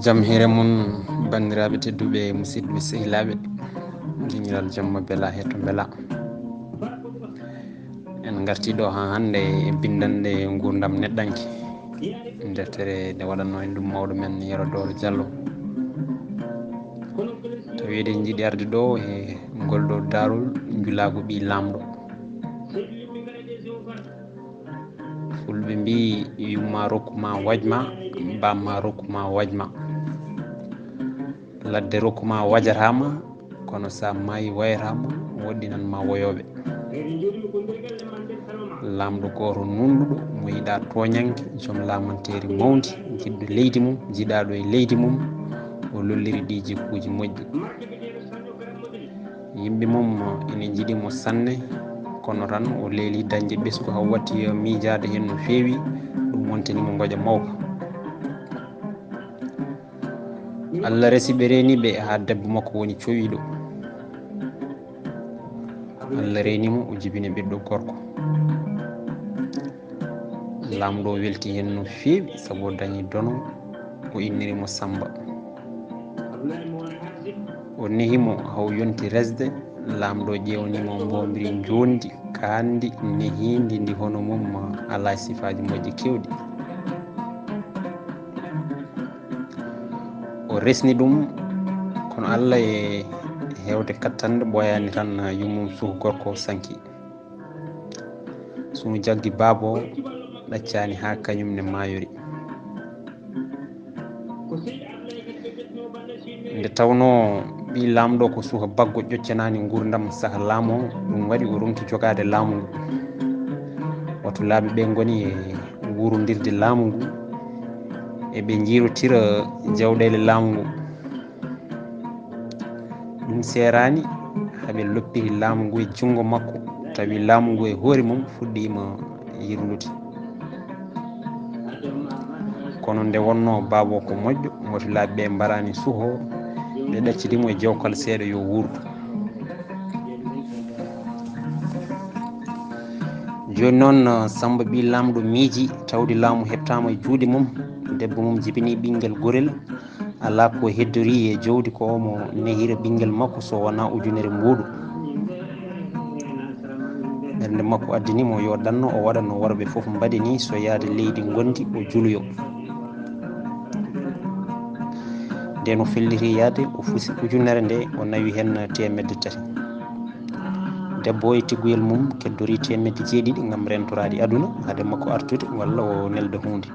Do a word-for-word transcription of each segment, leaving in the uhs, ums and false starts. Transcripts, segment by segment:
Jam hiire mon, banndiraaɓe tedduɓe, musidɓe sehilaaɓe, leñiral jamma bela heto bela. En ngarti ɗo haa hannde e binndannde nguurndam neɗɗanke, deftere nde waɗanno en ɗum mawɗo men Yero Dooro Jallo. Tawi eɗen njiɗi arde ɗo e ngol ɗo daarol njulaagu ɓii laamɗo. Fulɓe mbii, yumma rokku ma wajma, bamma rokku ma wajma. Ladde rokku ma wajatama, kono sa maayi wayatama, woɗɗinan ma woyooɓe. Laamɗo gooto nunɗuɗo, mo yiɗa tooñanke, joom laamanteeri mawndi, jiɗɗo leydi mum, jiɗaaɗo e leydi mum, o lolliri ɗi jikkuuji moƴƴi. Yimɓe mum ina njiɗi mo sanne, kono tan o leeli dañde ɓesngu haa watti miijaade heen no feewi, ɗum wontani mo ngoƴa mawka. Allah resi ɓe, reeni ɓe haa debbo makko woni cowiiɗo. Allah reeni mo, o jibini ɓiɗɗo gorko. Laamɗo welti heen no feewi, sabu o dañi dono, o inniri mo Sammba. O nehi mo haa o yonti resde, laamɗo ƴeewni mo mboombiri njoondi, kaanndi, nehiindi, ndi hono mum alaa e sifaaji moƴƴi keewɗi. O resni ɗum, kono Allah e heewde kattande ɓooyaani tan yummum suka gorko o sanki. Sunu jaggi baabo ɗaccaani haa kañum ne maayori. Nde tawnoo ɓii laamɗo ko suka baggo ƴoccanaani nguurndam saka laamoo, ɗum waɗi o ronki jogaade laamu ngu. Watulaaɓe ɓe ngoni e wuurondirde laamu ngu, eɓe njiirotira jawɗeele laamu ngu. Ɗum seeraani, haa ɓe loppiri laamu ngu e junngo makko, tawi laamu ngu e hoore mum fuɗɗiima yirlude. Kono nde wonnoo baabo ko moƴƴo, watulaaɓe ɓe mbaraani suka o, ɓe ɗaccidi mo e jawkal seeɗa yo wuurdu. Jooni noon, Sammba ɓii laamɗo miiji, tawde laamu heɓtaama e juuɗe mum, debbo mum jibini ɓinngel gorel, alaa ko heddori e jawdi ko omo nehira ɓinngel makko so wonaa ujunere mbuuɗu. Ɓernde makko addani mo yo ɗanno o waɗa no worɓe fof mbaɗi ni, so yahde leydi ngonndi o juloyo. Nden o felliti yahde, o fusi ujunere nde, o nawi heen teemedde tati. Debbo o e tigguyel mum keddori teemedde jeeɗiɗi ngam rentoraade aduna, hade makko artude walla o nelda huunde.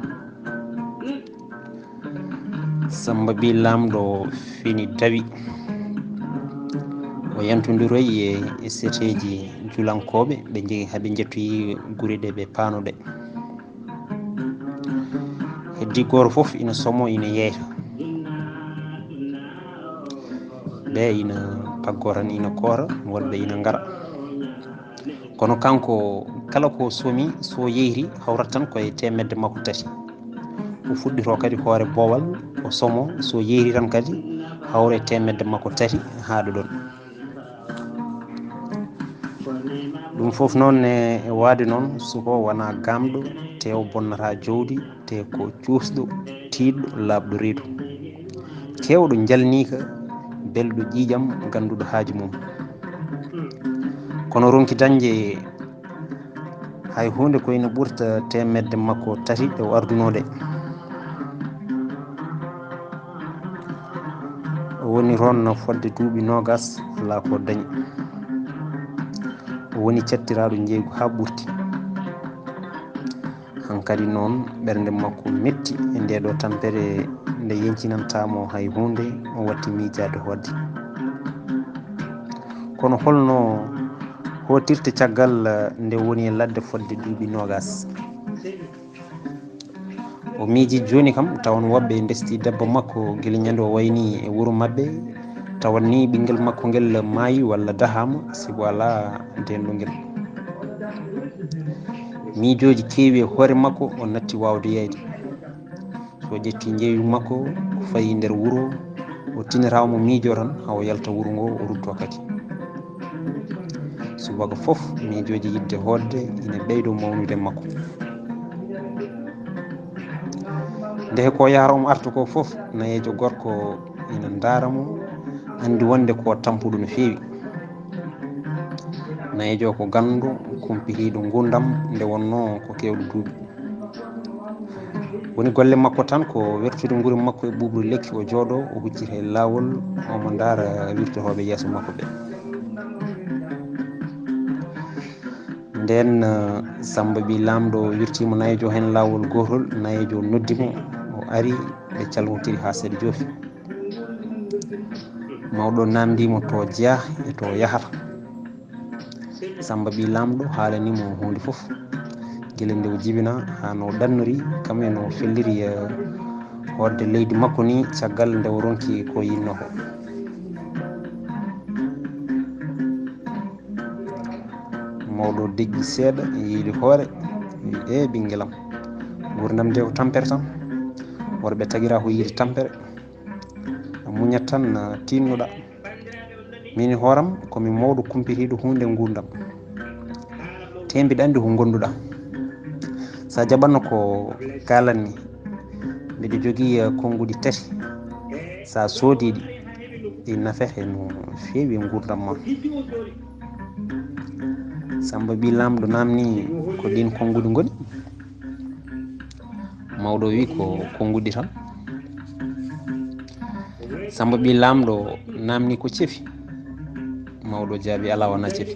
Sammba ɓii laamɗo fini dawi. O yantondiroyi e seteeji julankooɓe, ɓe njehi haa ɓe njettoyi gure ɗe ɓe paanoɗe. Heddi gooto fof ina somo, ina yeeyta. Ɓe ina paggoo tan, ina koora, wonɓe ina ngara. Kono kanko, kala ko somi, so yeeyri, hawrat tan ko e teemedde makko tati. O fuɗɗito kadi hoore boowal, o somo, so yeeyri tan kadi, hawra e teemedde makko tati, haa ɗo ɗon. Ɗum fof noon ne, e waade noon, suka o wonaa gaamɗo, te o bonnataa jawdi, te ko cuusɗo, tiiɗɗo, laaɓɗo reedu. Keewɗo njalniika, belɗo ƴiiƴam, gannduɗo haaju mum. Kono ronki dañde hay huunde ko ina ɓurta teemedde makko tati ɗe o ardunoo ɗe. O woni toon no fodde duuɓi noogas, alaa ko dañi. O woni cattiraaɗo njeeygu haa ɓurti. Hankadi noon, ɓernde makko metti e ndee ɗoo tampere, nde yeñcinantaa mo hay huunde, o watti miijaade hoodde. Kono holno hootirta caggal nde woni e ladde fodde duuɓi noogas? O miiji jooni kam, tawa woɓɓe ndesti debbo makko gila ñande o wayni e wuro maɓɓe, tawa ni ɓinngel makko ngel maayi walla dahaama, sibu alaa deenɗo ngel. Miijooji keewi e hoore makko, o natti waawde yeyde. So o ƴetti njeeyu makko, o fayi nder wuro, o tinata omo miijo tan, haa o yalta wuro ngo, o rutto kadi. Subaka fof, miijooji yiɗde hoodde ina ɓeydo mawnude makko. Nde ko yahra omo arta ko fof, nayeejo gorko ina ndaara mo, anndi wonde ko tampuɗo no feewi. Nayeejo ko ganndo, kumpitiiɗo nguurndam nde wonnoo ko keewɗo duuɓi. Woni golle makko tan ko wertude nguure makko e ɓuuɓri lekki, o jooɗo, o huccita e laawol, omo ndaara wirtotooɓe yeeso makko ɓe. Ndeen, eh, Sammba ɓii Laamɗo wirtiima nayeejo heen laawol gootol, nayeejo noddi mo, o ari, ɓe calmotiri haa seeɗa joofi. Mawɗo naamndii mo to jeyaa e to yahata. Sammba ɓii Laamɗo haalanii mo huunde fof, gila nde o jibinaa haa no ɗannori, kam e no felliri, eh, hootde leydi makko ni, caggal nde o ronki ko yinnoo ko. Mawɗo deƴƴi seeɗa, yiili hoore, wi, "Ee, ɓinngelam, nguurndam nde ko tampere tan. Worɓe tagiraa ko yiide tampere. A muñat tan, a tiinnoɗaa. Min e hooram ko mi mawɗo kumpitiiɗo huunde nguurndam. Tee mbiɗa anndi ko ngonduɗaa. So a jaɓanno ko kaalanmi, mbiɗo jogii, eh, konnguɗi tati. So a soodii ɗi, ɗi nafete no feewi e nguurndam ma." Sammba ɓii Laamɗo naamnii, "Ko ɗiin konnguɗi ngoni?" Mawɗo wi, "Ko konnguɗi tan." Sammba ɓii Laamɗo naamnii, "Ko cefi?" Mawɗo jaabii, "Alaa, wonaa cefi."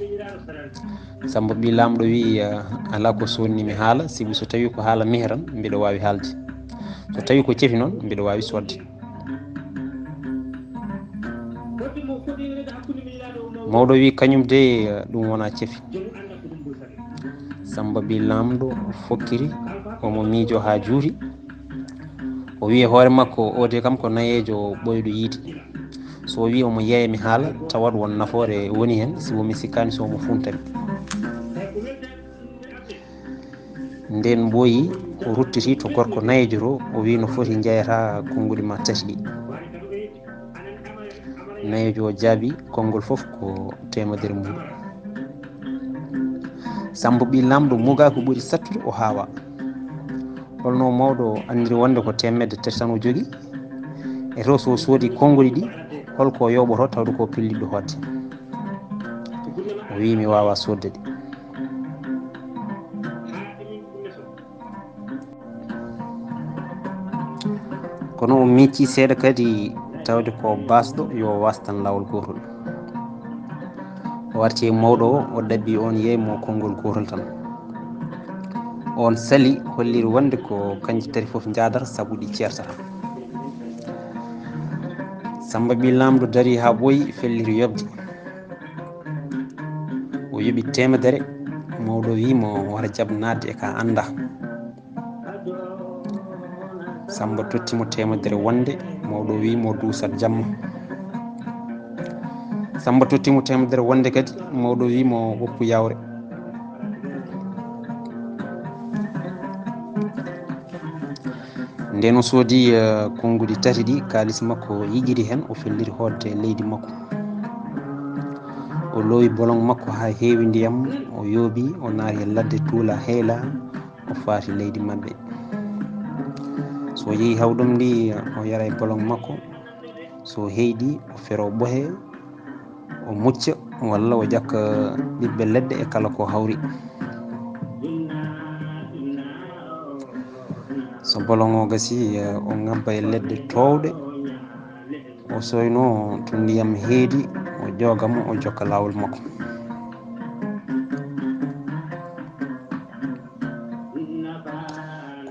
Sammba ɓii Laamɗo wi, "Eh, alaa ko sooɗnii mi haala, sibu so tawii ko haala mehre tan, mbiɗo waawi haalde. So tawii ko cefi noon, mbiɗo waawi soodde." Mawɗo wi, "Kañum de, eh, ɗum wonaa cefi." Sammba ɓii Laamɗo fokkiti, omo miijoo haa juuti. O wi e hoore makko, "Oo de kam ko nayeejo ɓooyɗo yiide. So o wi omo yeeya mi haala, tawat won nafoore woni heen, sibu mi sikkaani so omo fuuntami." Ndeen ɓooyi, o ruttiti to gorko nayeejo to, o wi, "No foti njeyataa konnguɗi ma tati ɗi?" Nayeejo o jaabii, "Konngol fof ko teemedere mbuuɗu." Sammba ɓii Laamɗo mugaa ko ɓuri sattude, o haawaa. Holno mawɗo anndiri wonde ko teemedde tati tan o jogii? E to so o soodi konnguɗi ɗi, holko o yooɓotoo tawde ko pellitɗo hootde? O wi, "Mi waawaa soodde ɗi." Kono o miccii seeɗa kadi tawde ko baasɗo yo waas tan laawol gootol. O arti e mawɗo o, o ɗaɓɓi oon yeey mo konngol gootol tan. Oon sali holliri wonde ko kanji tati fof njaadata sabu ɗi ceertata. Sammba ɓii Laamɗo darii haa ɓooyi, felliti yoɓde. O yoɓi teemedere, mawɗo wi mo, "Wata jaɓ naatde e ka anndaa." Sammba totti mo teemedere wonde, mawɗo wi mo, "Duusat jamma." Sammba totti mo teemedere wonde kadi, mawɗo wi mo, "Woppu yawre." Ndeen o soodi, eh, konnguɗi tati ɗi, kaalis makko yiƴiri heen, o felliti hootde leydi makko. O loowi bolong makko haa heewi ndiyam, o yooɓi, o naati e ladde tuula heyla, o faati leydi maɓɓe. So o yehi hawɗum ndi, o yara e bolong makko. So heyɗi, o fero ɓohe, o mucca, walla o ƴakka ɓiɓɓe leɗɗe e kala ko hawri. So bolong o gasi, o ŋabba e leɗɗe toowɗe, o soyno to ndiyam heedi, o ƴooga mo, o jokka laawol makko.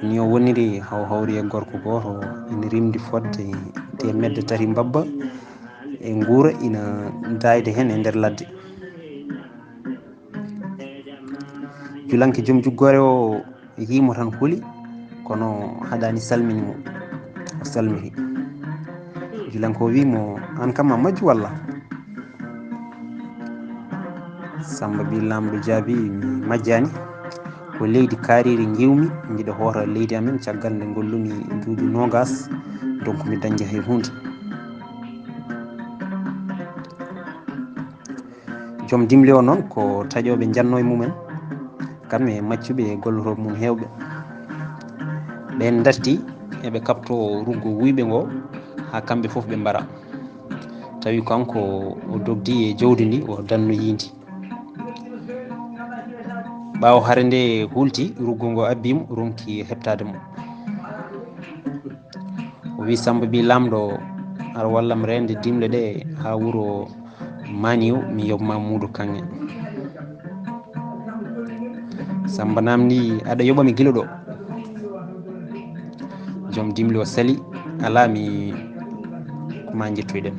Ko ni o woniri, haw hawri e gorko gooto, ina rimdi fodde teemedde tati mbabba e nguura, ina daayde heen e nder ladde. Julanke joom juggoore o yii mo tan huli, kono haɗaani salmini mo. O salmiti. Julanke o wii mo, "Aan kam a majju walla?" Sammba ɓii Laamɗo jaabii, "Mi majjaani. Ko leydi kaariiri ngiwmi, mbiɗa hoota leydi amen caggal nde ngollumi duuɓi noogaas, donc mi dañde hay huunde." Joom dimle o noon ko taƴooɓe njanno e mumen, kamɓe e maccuɓe e gollotooɓe mum heewɓe. Ɓeen ndarti eɓe kaɓto ruggo wuyɓe ngo, haa kamɓe fof ɓe mbara. Tawi kanko o dogdi e jawdi ndi, o dannoyii ndi. Ɓaawo hare nde hulti, ruggo ngo abbii mo, ronki heɓtaade mo. O wi Samba Ɓii Laamɗo, "Aɗa wallam reende dimle ɗe haa wuro Maniw, mi yoɓ ma muudo kaŋŋe." Samba namndi, "Aɗa yoɓa mi gila ɗo?" Joom dimle o sali, "Alaa, mi ko ma njettoyɗen."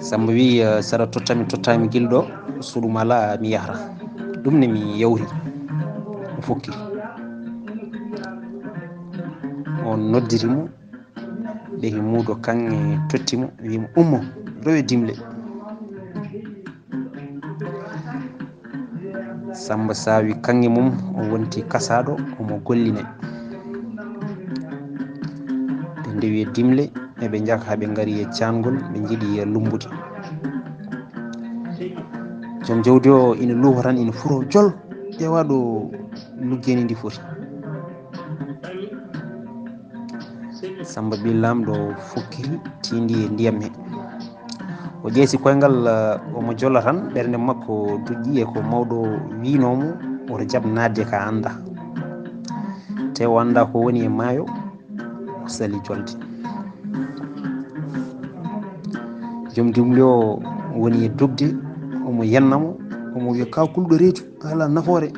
Samba wi, "Eh, saɗa totta mi, totta mi gila ɗo, so ɗum alaa, mi yahra." Ɗum ne mi yawri, o fokki. O noddiri mo, ɓe muudo kaŋŋe totti mo, wi mo, "Ummo, rewe dimle." Samba sawi kaŋŋe mum, o wonti kasaaɗo, omo golline. Ɓe ndewi e dimle, eɓe njaka haa ɓe ngari e caangol, ɓe njiɗi e lumbude. Joom jawdi o ina luufa tan, ina furo jol, ƴeewa ɗo luggeni ndi foti. Samba Ɓii Laamɗo fokkiti, tiindi e ndiyam he. O ƴeesi koyngal, eh, omo jola tan, ɓernde makko duƴƴi e ko mawɗo wiinoo mo, woto jaɓ naatde ka annda. Te o annda ko woni e maayo, o sali jolde. Joom dimle o woni e dogde, omo yenna mo, omo wiya, "Ka kulɗo reedu, alaa nafoore."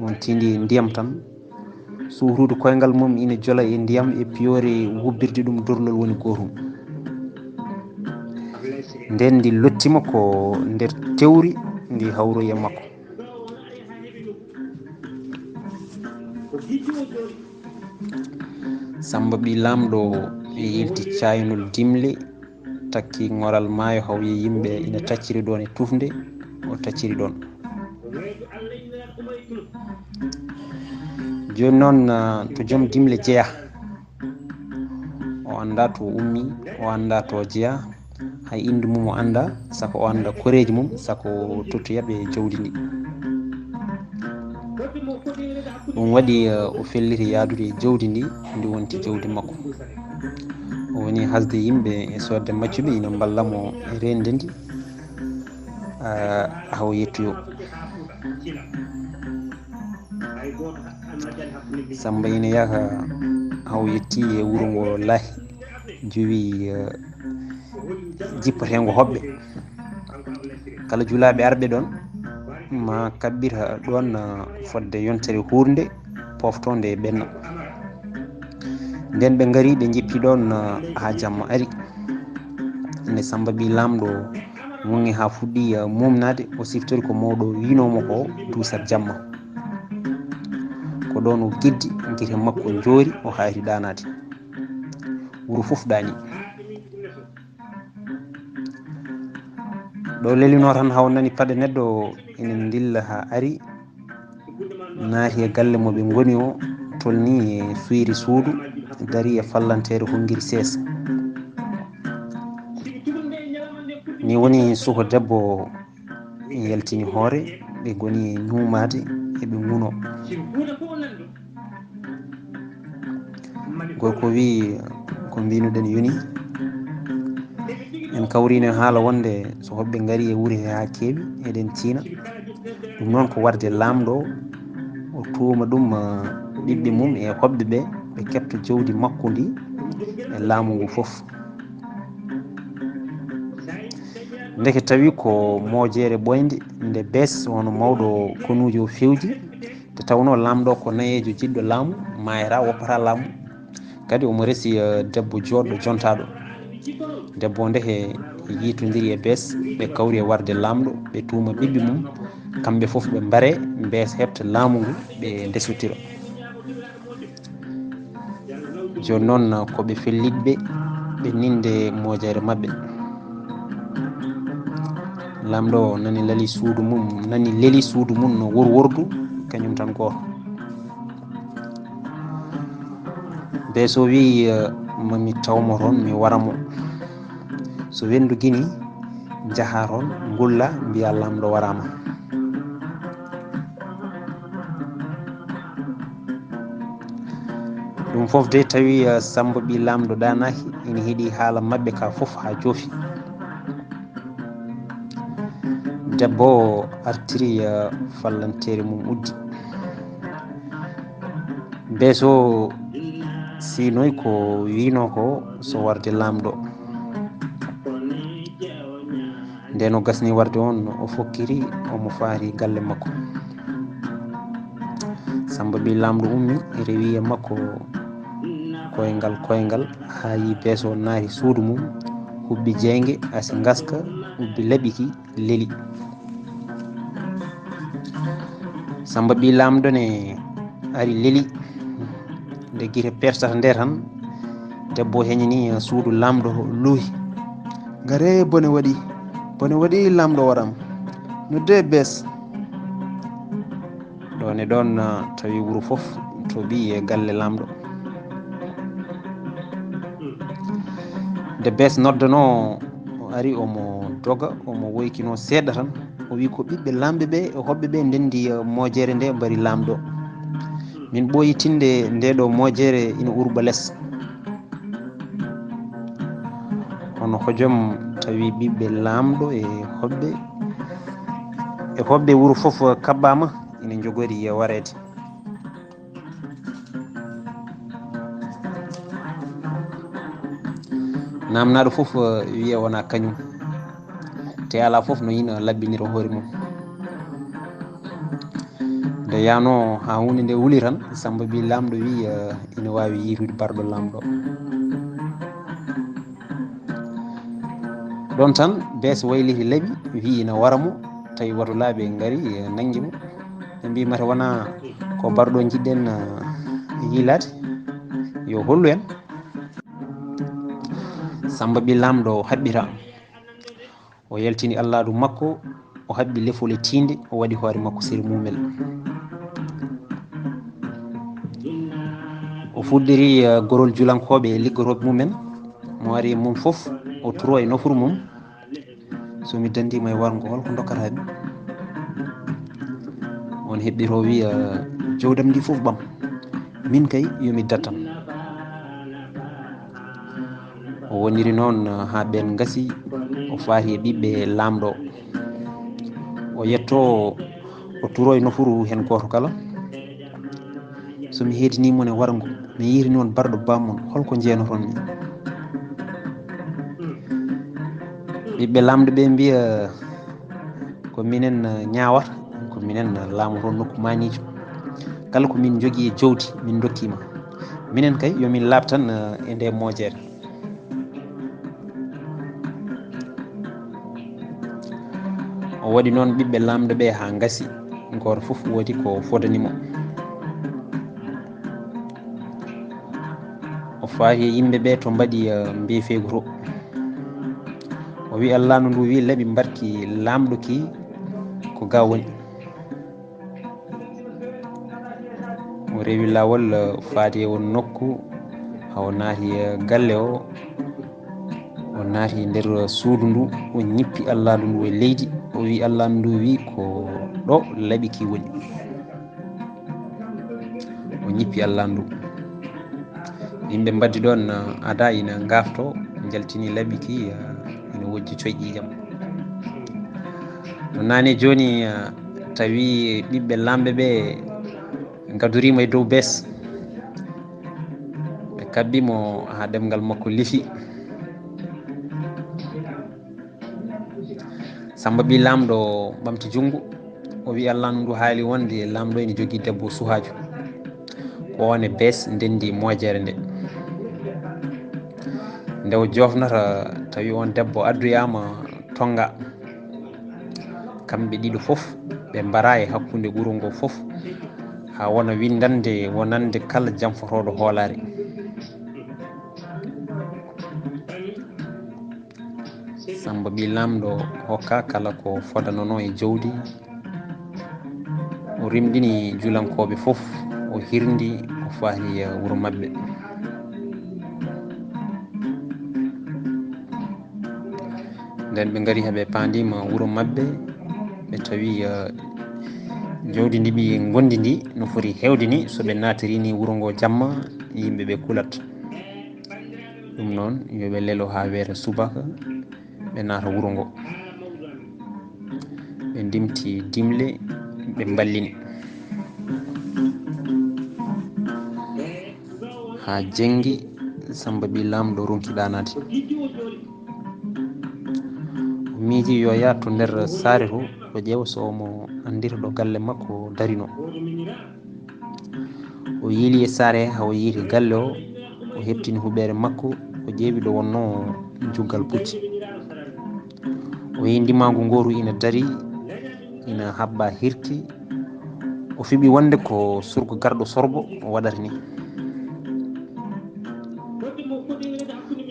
On tiindi e ndiyam tan, suutude koyngal mum ina jola e ndiyam e piyoore wubbirde ɗum dorlol woni gootum. Nden ndi lottima ko nder tewri, ndi hawroyi e makko. Samba Ɓii Laamɗo e yilti caaynol dimle, takki ŋoral maayo, hawyi yimɓe ina tacciri ɗoon e tufnde, o tacciri ɗoon. Jooni noon, ah, to joom dimle jeyaa, o annda to o ummi, o annda to o jeyaa, hay innde mum o annda, sako o annda koreeji mum, sako o tottoya ɓe jawdi ndi. Ɗum waɗi, eh, o felliti yahdude e jawdi ndi, ndi wonti jawdi makko. O woni hasde yimɓe e soodde maccuɓe ina mballa mo e reende ndi, eh, haa o yettoyo. Samba ina yaka haa o yetti e wuro ngo laahi, jowi, eh, jippoteengo hoɓɓe. Kala julaaɓe arɓe ɗoon, ma kaɓɓita ɗoon, ah, fodde yontere huurnde, poftoonde e ɓenna. Nden ɓe ngari, ɓe njippi ɗoon, ah, haa jamma ari. Nde Samba Ɓii Laamɗo wuŋŋi haa fuɗɗi, ah, muumnaade, o siftori ko mawɗo wiinoo mo ko duusat jamma. Ko ɗoon o geddi, gite makko njoori, o haayri ɗaanaade. Wuro fof ɗaani. Ɗo lelinoo tan, haa o nani paɗe neɗɗo ina ndilla haa ari, naati e galle mo ɓe ngoni o, tolni e suyri suudu, dari e fallanteere hongiri seesa. Ni woni suko debbo yaltini hoore, ɓe ngoni e ñuumaade, eɓe nguno. Gorko wi, "Ko mbinuɗen yoni. En kawrino e haala wonde so hoɓɓe ngari e wuro he haa keewi, eɗen tiina. Ɗum noon ko warde Laamɗo, o tuuma ɗum, ah, ɓiɓɓe mum e hoɓɓe ɓe, ɓe keɓta jawdi makko ndi e laamu ngu fof." Ndeke tawi ko moojere ɓooynde, nde bees wano mawɗo konuujo o fewji, nde tawnoo Laamɗo ko nayeejo jiɗɗo laamu, maayata, woppata laamu. Kadi omo resi, eh, debbo jooɗɗo jontaaɗo. Debbo o ndeke yiytondiri e bees, ɓe kawri e warde Laamɗo, ɓe tuuma ɓiɓɓe mum, kamɓe fof ɓe mbare, bees heɓta laamu ngu, ɓe ndesotira. Jooni noon, ko ɓe fellitɓe, ɓe ninde moojere maɓɓe. Laamɗo nani leli suudu mum, nani leli suudu mum no worwordu, kañum tan gooto. Bees o wi, eh, "Ma mi taw mo toon, mi wara mo. So wenndu gini, njaha toon, ngulla, mbiya Laamɗo waraama." Ɗum fof de tawi, eh, Sammba ɓii Laamɗo ɗaanaaki, ina heɗii haala maɓɓe ka fof haa joofi. Debbo o artiri, eh, fallanteeri mum uddi. Bees o siinoy ko wiinoo ko so warde Laamɗo. Ndeen o gasni warde oon, o fokkiri, omo faari galle makko. Sammba ɓii Laamɗo ummi, rewi e makko koyngal koyngal, haa yi Bees o naati suudu mum, hubbi jeynge, asi ngaska, ubbi laɓi ki, leli. Sammba ɓii Laamɗo ne ari leli. Nde gite pertata nde tan, debbo o heñini suudu Laamɗo, luuhi. "Ngare, bone waɗi, bone waɗi, Laamɗo waram. Nodde Bees." Ɗoon e ɗoon, ah, tawi wuro fof toɓi e galle Laamɗo. Nde Bees noddanoo, o ari omo doga, omo woykinoo seeɗa tan. O wi, "Ko ɓiɓɓe Laamɓe ɓe e hoɓɓe ɓe ndenndi, eh, moojere nde mbari Laamɗo. Min ɓooyi tinde nde ɗo moojere ina urba les." Hono hojom tawi ɓiɓɓe Laamɗo e hoɓɓe, e hoɓɓe wuro fof kaɓɓaama, ina njogori wareede. Naamnaaɗo fof, eh, wiya wona kañum. Te alaa fof no yino laɓɓinira hoore mum. Nde yaanoo haa huunde nde wuli tan, Sammba ɓii Laamɗo wi, eh, ina waawi yiitude barɗo Laamɗo. Ɗoon tan, Bees wayliti laɓi, wi ina wara mo, tawi watulaaɓe ngari, eh, nanngi mo. Ɓe mbi, "Mata wona ko barɗo njiɗɗen, eh, yiilaade? Yo hollu en." Sammba ɓii Laamɗo haɓɓita. O yaltini allaaɗo makko, o haɓɓi lefol e tiinde, o waɗi hoore makko seri mumel. O fuɗɗiri, eh, gorol julankooɓe e liggotooɓe mumen. Mo ari e mum fof, o turo e nofuru mum. "So mi dandiima e warngo, hol ko ndokkata mi?" On heɓɓitoo wi, eh, "Jowdam ndi fof ɓam. Min kay, yo mi dattan." O woniri noon, eh, haa ɓeen ngasi, o faati e ɓiɓɓe Laamɗo. O yettoo, o turo e nofuru heen gooto kala. "So mi heedinii mon e warngo, mi yiitanii on barɗo baam mon, hol ko njeynoton mi?" Ɓiɓɓe Laamɗo ɓe mbiya, "Ko minen, eh, ñaawata, ko minen, eh, laamoto nokku maaniijo. Kala ko min njogii e jowdi, min ndokkii ma. Minen kay, yo min laaɓ tan, eh, e nde moojere." O waɗi noon ɓiɓɓe Laamɗo ɓe haa ngasi, gooto fof woodi ko fodani mo. O faati e yimɓe ɓe to mbaɗi, eh, mbeefeegu to. O wi, "Allaaɗo ndu wi, laɓi mbarki Laamɗo ki ko ga woni." O rewi laawol, eh, faati e won nokku, haa o naati, eh, galle o. O naati nder suudu ndu, o ñippi allaaɗo ndu e leydi. O wi, "Allaaɗo ndu wi, ko ɗo laɓi ki woni." O ñippi allaaɗo ndu. Yimɓe mbaddi ɗoon, eh, ada ina ngaafto, njaltini laɓi ki, eh, ina wojji coyƴiijam. No naane jooni, eh, tawi ɓiɓɓe Laamɓe ɓe ngadoriima e dow Bees. Ɓe kaɓɓi mo haa ɗemngal makko lifi. Sammba ɓii Laamɗo ɓamti junngo, o wi, "Allaaɗo ndu haali wonde Laamɗo ina jogii debbo suhaajo. Ko oon e Bees ndenndi moojere nde." Nde o joofnata, tawi oon debbo addoyaama tonnga. Kamɓe ɗiɗo fof, ɓe mbara e hakkunde wuro ngo fof, haa wona winndannde wonande kala janfotooɗo hoolaare. Sammba ɓii Laamɗo hokka kala ko fodanoo e jowdi. O rimɗini julankooɓe fof, o hirndi, o faati, eh, wuro maɓɓe. Nden ɓe ngari haa ɓe paandiima wuro maɓɓe, ɓe tawi, eh, jowdi ndi ɓe ngondi ndi no foti heewde ni, so ɓe naatirii ni wuro ngo jamma, yimɓe ɓe kulat. Ɗum noon, yo ɓe lelo haa weeta subaka, ɓe naata wuro ngo. Ɓe ndimti dimle, ɓe mballini. Haa jenngi, Samba ɓii Laamɗo ronki ɗaanaade. O miiji yo yaah to nder saare to, o ƴeewa so omo anndira ɗo galle makko darinoo. O yiili e saare, haa o yiiti galle o, o heɓtini huɓeere makko, o ƴeewi ɗo wonnoo juggal pucci. O yii ndimaagu ngooru ina darii, ina haɓɓa hirki. O fiɓi wonde ko surga garɗo sorbo o waɗata ni.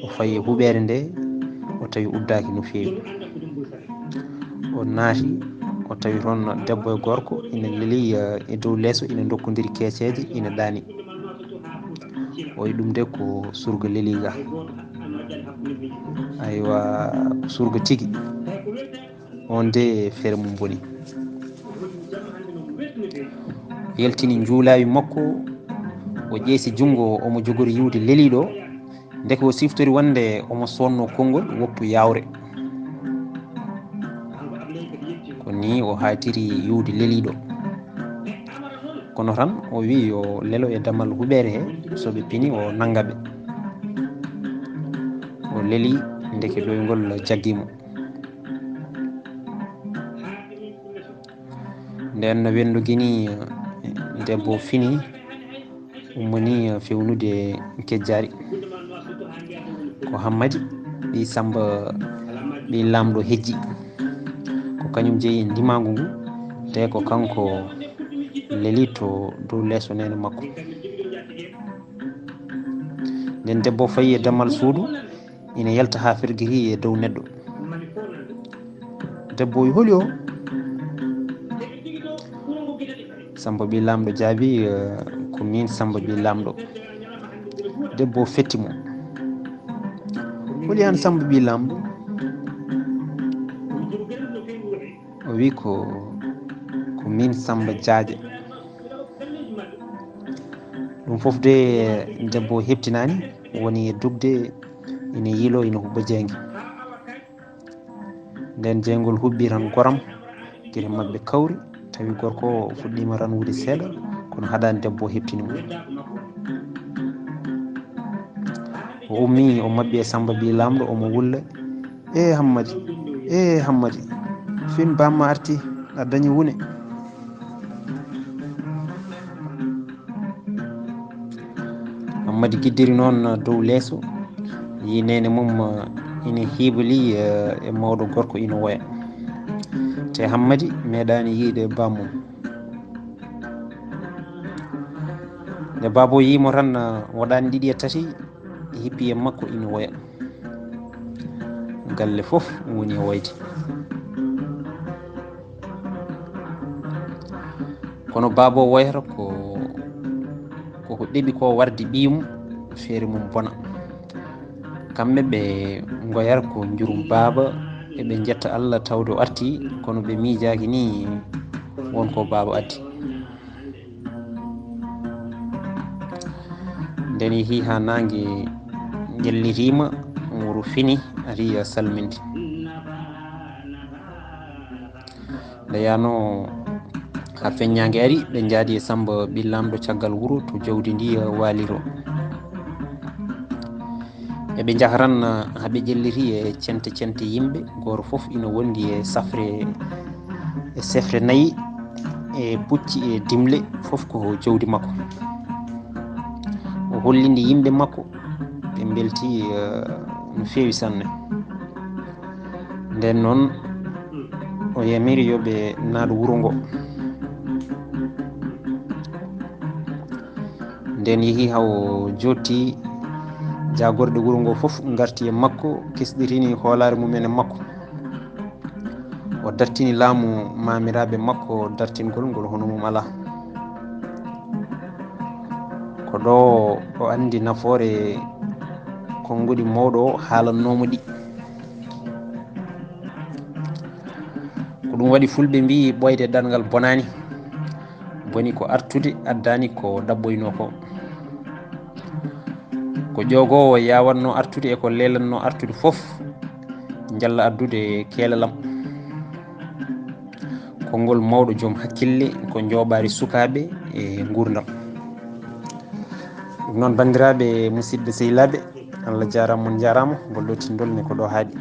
O fayi e huɓeere nde, o tawi uddaaki no feewi. O naati, o tawi toon debbo e gorko ina leli, eh, e dow leeso, ina ndokkondiri keeceeje, ina ɗaani. O yi ɗum de ko surga leliiga. Aywa, ko surga tigi. On de feere mum boni. Yaltini njuulaawi makko, o ƴeesi junngo, omo jogori yiwde leliiɗo. Ndeke o siftori wonde omo soodnoo konngol woppu yaawre. Ko nii o haaytiri yiwde leliiɗo. Kono tan o wii yo lelo e damal huɓeere he, so ɓe pini o nannga ɓe. O leli, ndeke ɗoyngol jaggi mo. Nden no wenndu gini, debbo fini, ummani fewnude kejjaari. Ko Hammadi ɓii Samba ɓii Laamɗo hejji. Ko kañum jeyi e ndimaagu ngu, te ko kanko leli to dow leeso neene makko. Nden debbo fayi e damal suudu, ina yalta haa fergiti e dow neɗɗo. Debbo o, holi o? Samba ɓii Laamɗo jaabi, eh, ko miin Samba ɓii Laamɗo. Debbo o fetti mo. Holi aan Samba ɓii Laamɗo? O wi ko, ko miin Samba Jaaje. Ɗum fof de debbo o heɓtinaani, woni e dugde, ina yiilo, ina hubba jeynge. Nden jeyngol hubbi tan goram, gite maɓɓe kawri, tawi gorko o fuɗɗiima ranwude seeɗa, kono haɗaani debbo o heɓtini mo. O ummi, o maɓɓi e Samba ɓii Laamɗo, omo wulla, "Ee Hammadi, ee Hammadi, fin bamma arti, a dañi wune." Hammadi giddiri noon dow leeso, yi neene mum, eh, ina hiibali, eh, e mawɗo gorko ina woya. Te Hammadi meeɗaani yiide bammum. Nde baabo yii mo tan, eh, waɗaani ɗiɗi e tati, hippi e makko ina woya. Galle fof woni e woyde. Kono baabo woyata ko, ko ko ɗeɓi ko wardi ɓiyum, feere mum bona. Kamɓe ɓe ngoyata ko njurum baaba, eɓe njetta Allah tawde o arti, kono ɓe miijaaki ni won ko baaba addi. Nden yehi haa naange ƴellitiima, wuro fini, ari salminde. Nde yaano haa feññaange ari, ɓe njaadi e Samba ɓii Laamɗo caggal wuro to jawdi ndi waaliro. Eɓe njaha tan haa ɓe ƴelliti e cente cente yimɓe, gooto fof ina wondi e safre, e sefre nayi, e pucci, e dimle, fof ko jawdi makko. O hollindi yimɓe makko, ɓe mbelti, eh, no feewi sanne. Nden noon, o yamiri yo ɓe naat wuro ngo. Nden yehi haa o jootti, jaagorɗe wuro ngo fof ngarti e makko, kesɗitini hoolaare mum en e makko. O dartini laamu maamiraaɓe makko dartingol ngol hono mum alaa. Ko ɗo o anndi nafoore konnguɗi mawɗo o haalannoo mo ɗi. Ko ɗum waɗi fulɓe mbiyi ɓooyde ɗanngal bonaani. Boni ko artude, addaani ko ɗaɓɓoynoo ko. Ko ƴoogoowo yaawatnoo artude e ko leelannoo artude fof, njalla addude keelalam. Konngol mawɗo joom hakkille ko njooɓaari sukaaɓe e nguurndam. Ɗum noon, banndiraaɓe, musidɓe, sehilaaɓe, Allah jaaraama, on njaaraama. Ngol ɗoo tinndol ne ko ɗo haaɗi.